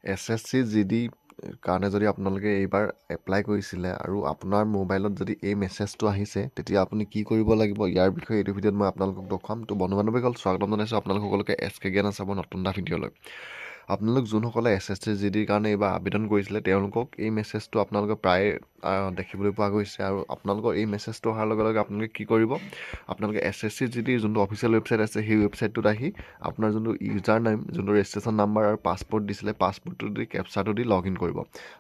SSC GD কাৰণে যদি আপোনালোকে এইবাৰ এপ্লাই কৰিছিলে আৰু আপোনাৰ মোবাইলত যদি এই মেছেজটো আহিছে, তেতিয়া আপুনি কি কৰিব লাগিব, ইয়াৰ বিষয়ে এইটো ভিডিঅ'ত মই আপোনালোকক দেখুৱাম। তো বন্ধু বান্ধৱীসকল, স্বাগতম জনাইছোঁ আপোনালোক সকলোকে এছ কে জ্ঞান চাব নতুন এটা ভিডিঅ'লৈ। আপোনালোক যোনসকলে এছএছচি জিডিৰ কাৰণে এইবাৰ আবেদন কৰিছিলে, তেওঁলোকক এই মেছেজটো আপোনালোকে প্ৰায়ে দেখিবলৈ পোৱা গৈছে। আৰু আপোনালোকৰ এই মেছেজটো অহাৰ লগে লগে আপোনালোকে কি কৰিব? আপোনালোকে এছএছচি জিডিৰ যোনটো অফিচিয়েল ৱেবছাইট আছে, সেই ৱেবছাইটটোত আহি আপোনাৰ যোনটো ইউজাৰ নেম, যোনটো ৰেজিষ্ট্ৰেশ্যন নাম্বাৰ আৰু পাছৱৰ্ড দিছিলে, পাছৱৰ্ডটো দি কেপচাৰটো দি লগ ইন কৰিব।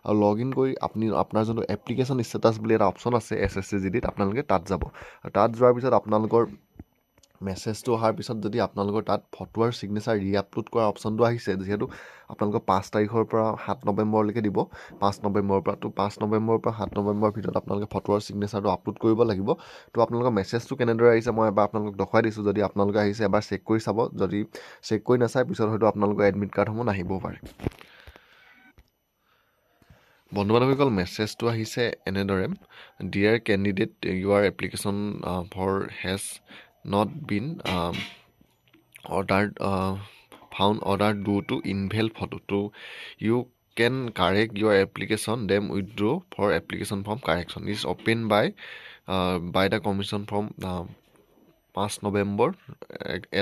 আৰু লগ ইন কৰি আপুনি আপোনাৰ যোনটো এপ্লিকেশ্যন ষ্টেটাছ বুলি এটা অপশ্যন আছে এছএছচি জিডিত, আপোনালোকে তাত যাব। আৰু তাত যোৱাৰ পিছত আপোনালোকৰ মেছেজটো অহাৰ পিছত যদি আপোনালোকৰ তাত ফটো আৰু ছিগনেচাৰ ৰি আপলোড কৰা অপশ্যনটো আহিছে, যিহেতু আপোনালোকৰ 5 তাৰিখৰ পৰা 7 নৱেম্বৰলৈকে দিব, 5 নৱেম্বৰৰ পৰা, তো 5 নৱেম্বৰৰ পৰা 7 নৱেম্বৰৰ ভিতৰত আপোনালোকে ফটো আৰু ছিগনেচাৰটো আপলোড কৰিব লাগিব। তো আপোনালোকৰ মেছেজটো কেনেদৰে আহিছে, মই এবাৰ আপোনালোকক দেখুৱাই দিছোঁ। যদি আপোনালোকে আহিছে, এবাৰ চেক কৰি চাব। যদি চেক কৰি নাচায়, পিছত হয়তো আপোনালোকৰ এডমিট কাৰ্ডসমূহ নাহিবও পাৰে। বন্ধু বান্ধৱীসকল, মেছেজটো আহিছে এনেদৰে: "Dear candidate, your application for has not been order found order due to invalid photo. To you can correct your application, then withdraw for application form. Correction is open by the commission from 5 November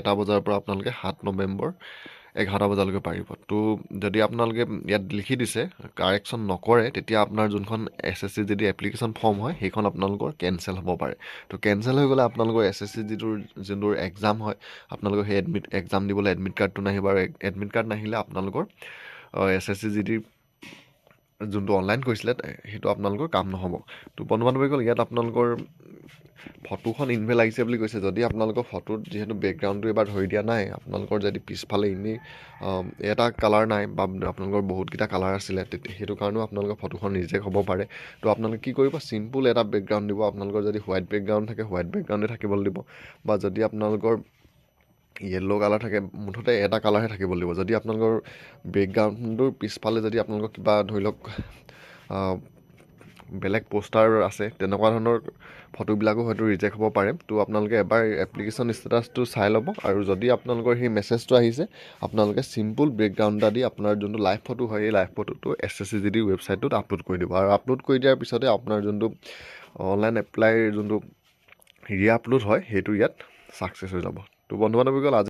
1 বজাৰ পৰা আপোনালোকে 7 নৱেম্বৰ 11 বজালৈকে পাৰিব।" তো যদি আপোনালোকে ইয়াত লিখি দিছে কাৰেকশ্যন নকৰে, তেতিয়া আপোনাৰ যোনখন এছএছচি যদি এপ্লিকেশ্যন ফৰ্ম হয়, সেইখন আপোনালোকৰ কেঞ্চেল হ'ব পাৰে। তো কেঞ্চেল হৈ গ'লে আপোনালোকৰ এছএছচি যোনটোৰ এক্সাম হয়, আপোনালোকৰ সেই এডমিট এক্সাম দিবলৈ এডমিট কাৰ্ডটো নাহিব। আৰু এডমিট কাৰ্ড নাহিলে আপোনালোকৰ এছএছচি জিডিৰ যোনটো অনলাইন কৰিছিলে, সেইটো আপোনালোকৰ কাম নহ'ব। তো বন্ধু বান্ধৱীসকল, ইয়াত আপোনালোকৰ ফটোখন ইনভেলিড আহিছে বুলি কৈছে। যদি আপোনালোকৰ ফটোত যিহেতু বেকগ্ৰাউণ্ডটো এবাৰ ধৰি দিয়া নাই, আপোনালোকৰ যদি পিছফালে এনেই এটা কালাৰ নাই বা আপোনালোকৰ বহুতকেইটা কালাৰ আছিলে, তেতিয়া সেইটো কাৰণেও আপোনালোকৰ ফটোখন ৰিজেক্ট হ'ব পাৰে। তো আপোনালোকে কি কৰিব? চিম্পুল এটা বেকগ্ৰাউণ্ড দিব। আপোনালোকৰ যদি হোৱাইট বেকগ্ৰাউণ্ড থাকে, হোৱাইট বেকগ্ৰাউণ্ডে থাকিবলৈ দিব, বা যদি আপোনালোকৰ য়েল্ল' কালাৰ থাকে, মুঠতে এটা কালাৰহে থাকিব লাগিব। যদি আপোনালোকৰ বেকগ্ৰাউণ্ডটোৰ পিছফালে যদি আপোনালোকৰ কিবা ধৰি লওক বেলেগ প'ষ্টাৰ আছে, তেনেকুৱা ধৰণৰ ফটোবিলাকো হয়তো ৰিজেক্ট হ'ব পাৰে। তো আপোনালোকে এবাৰ এপ্লিকেশ্যন ষ্টেটাছটো চাই ল'ব। আৰু যদি আপোনালোকৰ সেই মেছেজটো আহিছে, আপোনালোকে চিম্পুল বেকগ্ৰাউণ্ড এটা দি আপোনাৰ যোনটো লাইভ ফটো হয়, এই লাইভ ফটোটো এছএছচি জিডি ৱেবছাইটটোত আপলোড কৰি দিব। আৰু আপলোড কৰি দিয়াৰ পিছতে আপোনাৰ যোনটো অনলাইন এপ্লাইৰ যোনটো ৰি আপলোড হয়, সেইটো ইয়াত ছাকচেছ হৈ যাব। তো বন্ধু বান্ধৱীসকল, আজি